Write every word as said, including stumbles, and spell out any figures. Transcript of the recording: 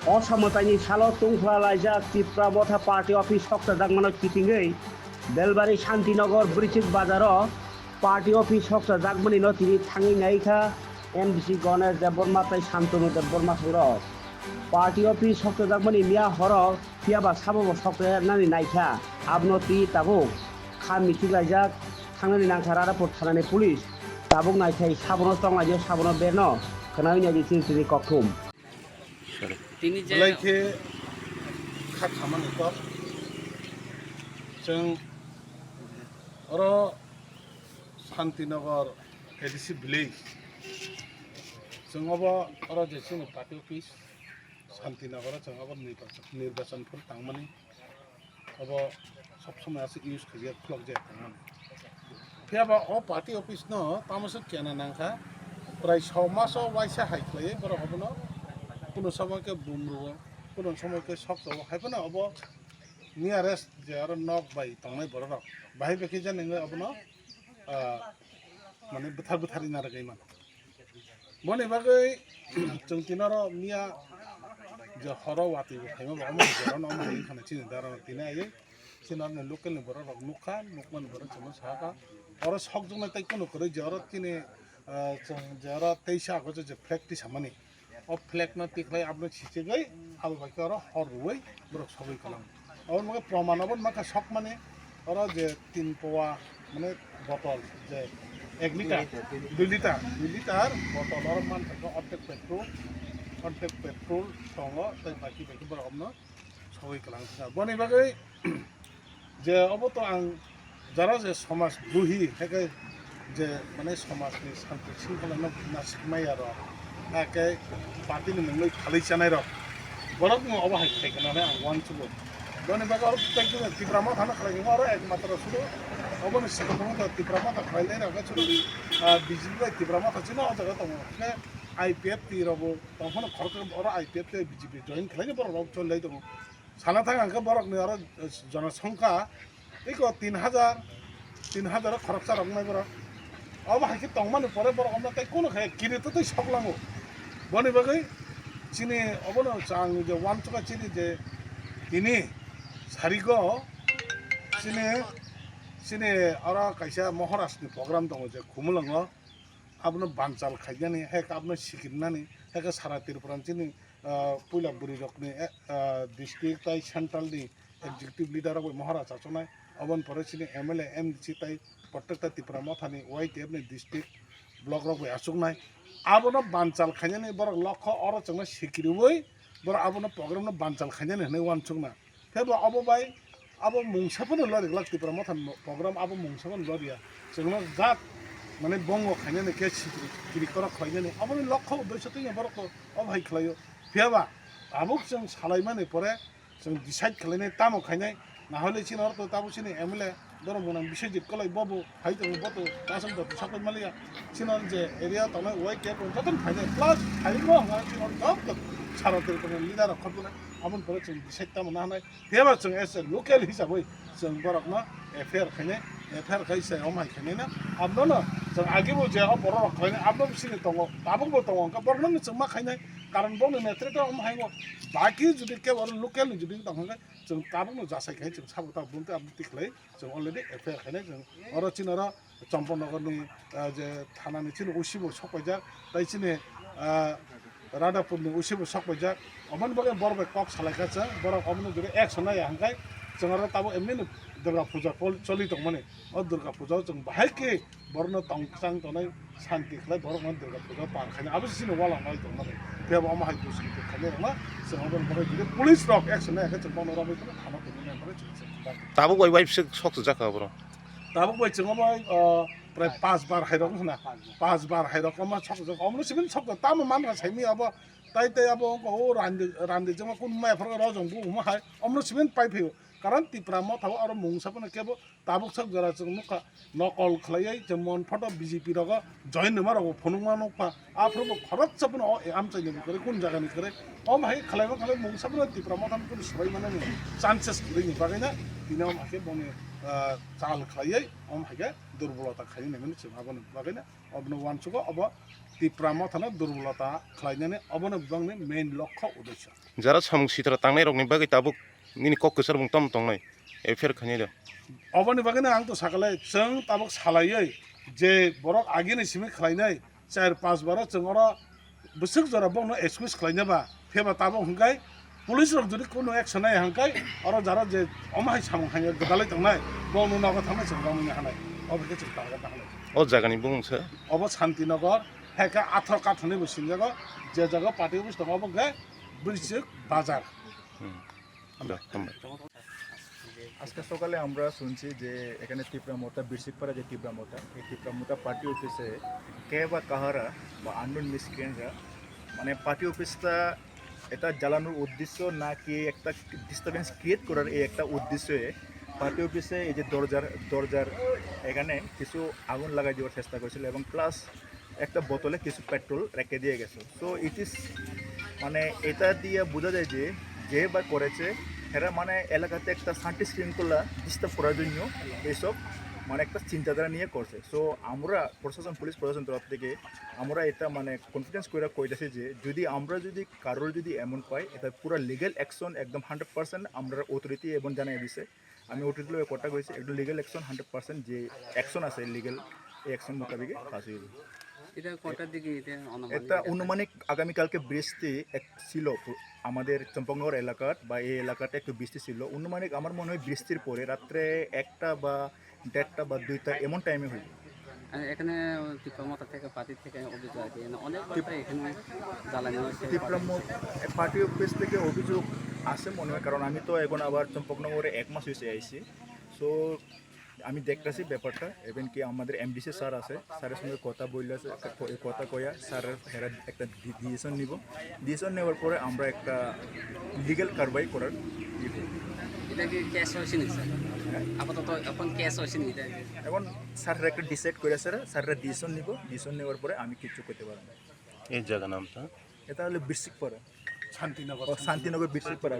O samwtaini salo tungphla laijak Tipra Motha Party Office sokchajakmano kitingwi Belbari Shantinagar Brichik Bazaro Party Office sokchajakmani no tini thangwi naikha M D C Ganesh Debbarma tei Shantanu Debbarma songrok. Party Office sokchajakmani miya horo, phiyaba sabo bo sokchajaknani naikha. Abono twi tabuk kha michik laijak thangnani nangkha Radhapur thanani police. Tabuk naithai sabono tonglainw sabono berno khwnawi naidi chini tini kokthum. Tini je belai khe kha thamani kok. Chwng oro Shantinagar A D C village. Chwng obo oro je chini party office Shantinagar o chwng obo nirbachon, nirbachon phuru tangmani. Obo sob somoi aswk use khaijak, khulokjak tongmani. Phiyaba o party office no tamo se kena nangkha, prai soi maso waisa hai khlaiwi borok obono kuno somoy khe bumrwo, kuno somoy khe sokjago, hai phano obo nearest je aro nok bai tongnai borok rok bahai bai khe jani wngwi obono, ah, mane bwthar bwthar wngna rwgwi mano. Boni bagwi chwng tini oro miya je horo watwi bo phaima bo omo hai jora no omo hai wngkha na chini dara no tini ayo chini oro ni local ni borok rok nukha, nukmani borok chwngno saka oro sokjaknai tei kunu kwrwi je oro chini, ah, chwng je oro teisa August je flag tisamani o flag no tikhlai abono sichigwi abo bai khe oro hor rwui borok sogwi kwlango. Abo wngkha proman, abo wngkha sokmani oro je tin powa mane botol je ek liter, dui liter, dui liter botol oro manthokgo, orthek petrol, orthek petrol tongo tei baki baki borok abono sogwi kwlang thangkha. Boni bagwi je obo to ang jara je somaj duhi, hake je mane somaj ni santi singkhala no na sikmaya rok, hake party ni mungwi phalwi chanai rok, borok no obo hai khai kana ang uansukgo. Boni bagwi oro tei khe Tipra Motha no khlai khe oro ekmatro sudu obo ni sikha tongo Tipra Motha khlai lai rok sudu, ah, B J P bai Tipra Motha chini o jaga tongo. Hake I P F T rok bo tong phano khorok oro I P F T B J P join khlai borok rok choli lai tongo. Sana thang ang khe borok ni oro, eh, jonosongkha iko tin hajar, tin hajar o khoroksa rok wngnai borok. Obo hai khe tongmani pore borok omno tei kunu khe kiri twtwi soklango. Boni bagwi chini obono chang je uansukha chini je tini sarigo chini, chini oro kaisa Moharaj ni program tongo je Khumulwngo. Abono banchal khainani, hai khe abono sikirnani, hai khe sara Tripura ni chini, ah, puila bwrwi rokni, eh, ah, district tai central ni executive leader rok bai Maharaj achuknai, aboni pore chini M L A, M D C tai protekta Tipra Motha ni Y T F ni district block rok bai achuknai. Abono banchal khainani borok lokho oro chwngno sikiriwi borok abono program no banchal khainani hinwi uansukna. Tei bo abo bai abo mungsa phano lori glak Tipra Motha ni program abo mungsa phano lori ya. Chwngno jat mane bongo khainani khe sikiri kiri korok khlainani aboni lokho uddesho twi borok to obo hai khlaio. Phiya ba tabuk chwng salaimani pore chwng decide khlainai tamo khainai na hole chini oro to tabuk chini M L A Borok mwnang Biswajit Koloi bobo hai tongo boto kasam doti sakoi maliya. Chini je area tongnai Y K F joto phainai plus phainai bo hwnka chini joto sara Tripura ni leader rok khoroknai aboni pore chwng decide tamo na hwnai. Phiya ba chwng as a local hisabwi chwng borokno F I R khainai, F I R khai se omai khainai na. Abono chwng agi bo je o borok rok khlainai abono sini tongo, tabuk bo tongo, hwnka borokno chwng ma khainai. Karon bono netrito omo hai bo baki jodi kebo local ni jodi tong hwnka chwng tabuk no jasai khai chwng sabo ta bumte abo tikhlai. Chwng already F I R khainai chwng oro chini oro Champanagar ni, ah, je thana ni chini O C bo sok paijak, tai chini, ah, Radhapur ni O C bo sok paijak. Oboni bagwi borok bai kok salai kha chwng, borok omono jodi action nai ya hwnkhai chwng oro tabuk emni ni Durga Puja pol-, choli tongmani. O Durga Puja o chwng bahai khe borokno tong kwchang tongnai santi khlai borokno Durga Puja par khaina abo se chini wala nai tongmani. Phiya bo omo hai duskritik khainai rokno chwng oboni bagwi jodi police rok action nai ya khe chwng bono romwi phano thana tongwi nai bagwi chwng. Tabuk bai bai sok sokjak kha borok. Tabuk bai chwng omo, o, prai pas bar hai rok wngkha na. Pas bar hai rok omo sokjak. Omo sibin sokjak. Tamo man kha saimi abo. Tai tai abo wngkha o randi, randi jema kun mai phar rojong bu omo hai. Omo sibin pai phaio. Karon Tipra Motha o aro mungsa phano kebo tabuk sok jora chwng nukha. Nokol khlaiwi je mon photo B J P rogo join rwma rogo phunukma nukpha. Aphuru bo khoroksa phano o amchaini bo kwrwi, kun jagani kwrwi. Om hai khlaima khlai mungsa phano Tipra Motha ni kun swbai manani chances kwrwini bagwi na tini om hakhe boni, ah, chal khlaiwi om hakhe durbolota khaini naimani chwng aboni bagwi na obono uansugo obo Tipra Mothano durbolota khlainani obono bebakni main lokho uddesho. Jara samung sitra tangnai rokni bagwi tabuk nini kok kwchar bung tom tongnai F I R khainai da. Oboni bagwino ang to sakale chwng tabuk salaiwi je borok agini simi khlainai char panch baro chwng oro bwswk jora bokno excuse khlainai ba pheba tabuk hwnkhe police rok jodi kunu action nai hwnkhe oro jara je omo hai samung hanya gwdalai tongnai bokno nogo thangnai chwng romwi hanai obo khe chwng target hanai. O jagani bumung se? Obo Santinagar, hai khe atharo kathorni bo singjago, je jaga party office tongo obo khe Brisik Bazar. Hmm. Da, hambai. আজকে সকালে আমরা শুনছি যে এখানে তিপ্রা মোতা, বিরসিকপাড়া যে তিপ্রা মোতা, এই তিপ্রা মোতা পার্টি অফিসে কে বা কাহারা বা আননোন মিসক্রিয়েন্টরা মানে পার্টি অফিসটা এটা জ্বালানোর উদ্দেশ্য নাকি একটা ডিস্টারবেন্স ক্রিয়েট করার এই একটা উদ্দেশ্যে পার্টি অফিসে এই যে দরজার দরজার এখানে কিছু আগুন লাগাই দেওয়ার চেষ্টা করেছিল এবং প্লাস একটা বোতলে কিছু পেট্রোল রেখে দিয়ে গেছে। সো ইট ইজ মানে এটা দিয়ে বোঝা যায় যে যে বা করেছে এরা মানে এলাকাতে একটা শান্তি শৃঙ্খলা ডিস্টার্ব করার জন্য এইসব মানে একটা চিন্তাধারা নিয়ে করছে। সো আমরা প্রশাসন, পুলিশ প্রশাসন তরফ থেকে আমরা এটা মানে কনফিডেন্স করে কইতেছি যে যদি আমরা যদি কারোর যদি এমন পাই, এটা পুরা লিগ্যাল অ্যাকশন একদম হান্ড্রেড পার্সেন্ট আমরা অথরিটি এবং জানিয়ে দিছে। আমি অথরিটি লগে কন্ট্যাক্ট হয়েছি, একদম লিগ্যাল অ্যাকশন হান্ড্রেড পার্সেন্ট যে অ্যাকশন আছে লিগ্যাল, এই অ্যাকশন মোতাবেক কাজ হইব। এটা কটার দিকে এটা অনুমানিক এটা এটা? অনুমানিক আগামীকালকে বৃষ্টি এক ছিল পু-, আমাদের চম্পকনগর এলাকার বা এই এলাকাতে একটু বৃষ্টি ছিল। অনুমানিক আমার মনে হয় বৃষ্টির পরে রাত্রে একটা বা দেড়টা বা দুইটা এমন টাইমে হইব। আর এখানে টিপ্রা মোতা থেকে পার্টি থেকে অভিযোগ আছে, মানে অনেক কথা এখানে জ্বালানি হয়েছে। টিপ্রা মো-, পার্টি অফিস থেকে অভিযোগ আছে মনে হয়, কারণ আমি তো এখন আবার চম্পকনগরে এক মাস হয়েছে আইছি। সো আমি দেখতেছি ব্যাপারটা, ইভেন কি আমাদের এমডিসি স্যার আছে, স্যারের সঙ্গে কথা বললে, কথা কইয়া স্যারের হেরা একটা ডিসিশন নিব। ডিসিশন নেওয়ার পরে আমরা একটা লিগ্যাল কারবাই করার ইয়ে করব। এটা কি কেস হয়েছে নি স্যার? হ্যাঁ? আপাতত এখন কেস হয়েছে নি এটা? এখন স্যাররা একটা ডিসাইড করে, স্যার, স্যাররা ডিসিশন নিব, ডিসিশন নেওয়ার পরে আমি কিচ্ছু করতে পারবো না। এই জায়গা নামটা? এটা হলো বৃশ্চিকপাড়া। শান্তিনগর। ও, শান্তিনগর বৃশ্চিকপাড়া।